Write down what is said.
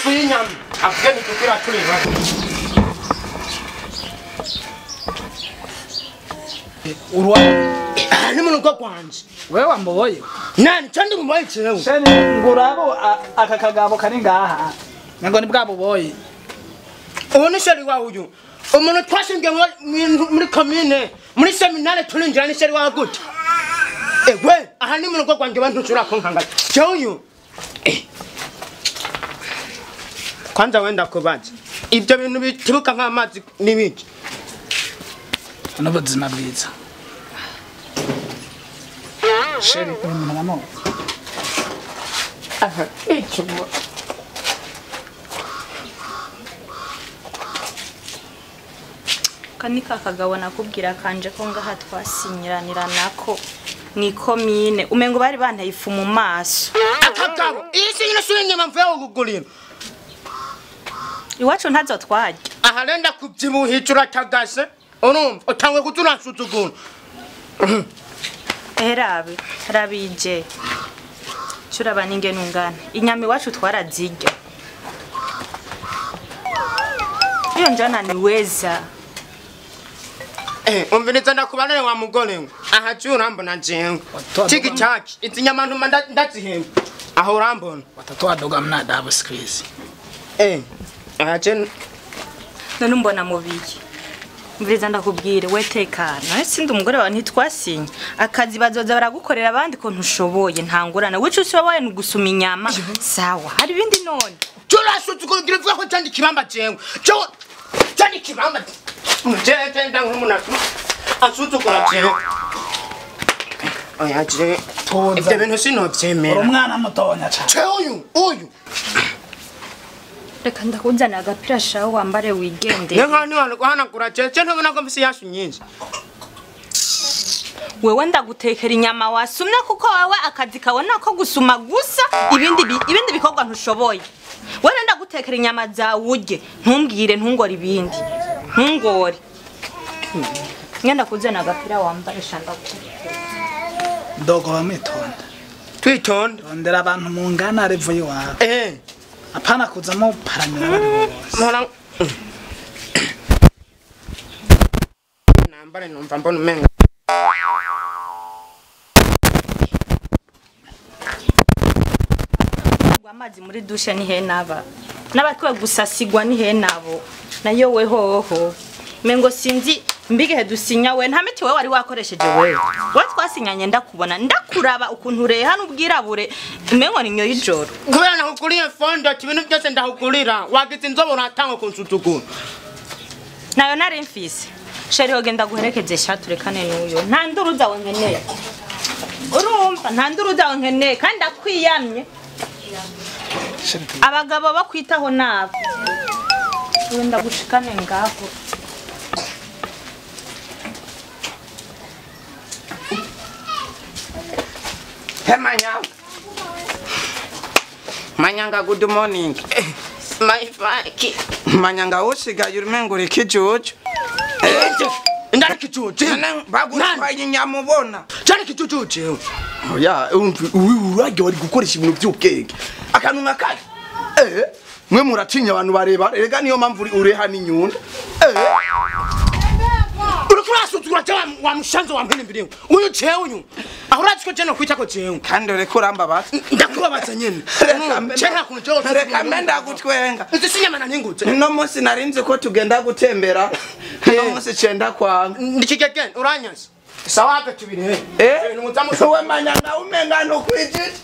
Ifu y'inyama avuge ntitukira turiba. Urwa ni mu rugo rwanje. Wewe wamboye. Nani cyandi mumboye kirewe. Sheni ngurabo aka kagabo kari ngaha. Ngo ni bwa buboye. Ubu ni sheri wawe uyu. Umuntu twashingiye muri commune, muri seminare turinjira ni sheri wawe gute? Ewe, aha ni mu rugo rwanje bantu nshobora kunkanga. Jewe uyu. Kwanza wenda kubaza. Ibyo bintu bituruka nk'amazi n'ibiki? N'ubuzima bwiza. Sheri uri umuntu w'amahoro. Aha, icyo. Kanika kagabo nakubwira kanje ko ngaha twasinyiranira nako mwikomine umengo bari bantaye ifu mu maso. Akagabo isi nyine suye nyama mvuye kugulima. Iwacu ntazo twarya. Aha renda kubyibuhije uratagase urumva utangwe kuturasuzugura. Erabe rabije curaba ninge nungana inyama iwacu twarazirya. Iyo njana niweza. Umviriza ndakubanire wa mugore ngo aha cyo urambona njengo tiki chaki izi nyama ntuma ndazihemba aho urambona watatu wadoga mna double squeeze. Aha je none mbona mubiki. Umviriza ndakubwire we tekana sindi umugore wawe ntitwasinye akazi bazoza baragukorera abandi ko ntushoboye ntangurana wicu ushoboye nugusuma inyama sawa hari ibindi none cyo kugira uvuga ko cyandi kibamba jengo cyo cyandi kibamba je ndankumuna asuzugura jewe. Oya je ibyo bintu sinovyemera. Umwana mutonya cyane. Je uyu reka ndakuzana agapira shawo wambare wigende. Nka ni wano guhanagura je ntubona ko mfise yashu nyinshi. Wewe ndagutekera inyama wasumye kuko wewe akazi kabona ko gusuma gusa ibindi bikorwa ntushoboye. Wewe ndagutekera inyama zawe urye ntumbwire ntungore ibindi. Ntungore. Ngenda kuzana agapira wambare shanda Ndogo bamwitonda. Twitonda. Rondera abantu mungana revo yiwawe. Apana kuzamo paramira bari bose. Mpora nambare numva mbona umenga. Amazi muri dushe ni he naba. N'abatwe gusasigwa ni he nabo. Nayo we hoho. Mengo sinzi mbigehe dusinya we nta miti wewe wari wakoresheje wewe. Wewe twasinyanye ndakubona ndakuraba ukuntu ureha n'ubwirabure mengo ni nyo y'ijoro. Kubera nakuguriye fondo ati ibintu byose ndahugurira wagize inzobo uratanga kunsuzugura. Nayo nari mfise. Sheri hogenda guherekeze shaturekane n'uyo. Nta nduru zawe nkeneye. Urumva nta nduru zawe nkeneye kandi akwiyamye. Abagabo bakwitaho nabo. Wenda gushikane ngaho. Hey Manyanga. Manyanga, good morning. My fuck. Manyanga usigaye umengo uri kijuju. Ndari kijuju. Bagutwaye inyamubona. Cyari kijuju jewe. Oya, urage wari gukoresha ibintu by'ubwenge. Akantu nka kare. Mwe muratinya abantu bareba. Erega niyo mpamvu ureha n'inyunda. Uriko wa mushanzo wa mpene mbiri. Uyu jewe uyu. Aho urazi ko je no kwita ko jewe. Kandi ureko urambabaza. Ndakubabaza nyene. Reka kuntu jewe. Reka mbe ndagutwenga. Izi sinyama nanyingutse. No munsi narinzi ko tugenda gutembera. No munsi cenda kwanga. Ndikigegene uranyanse. Sawa hape tubiri he. Uwe Manyanga umenga no kwijiji.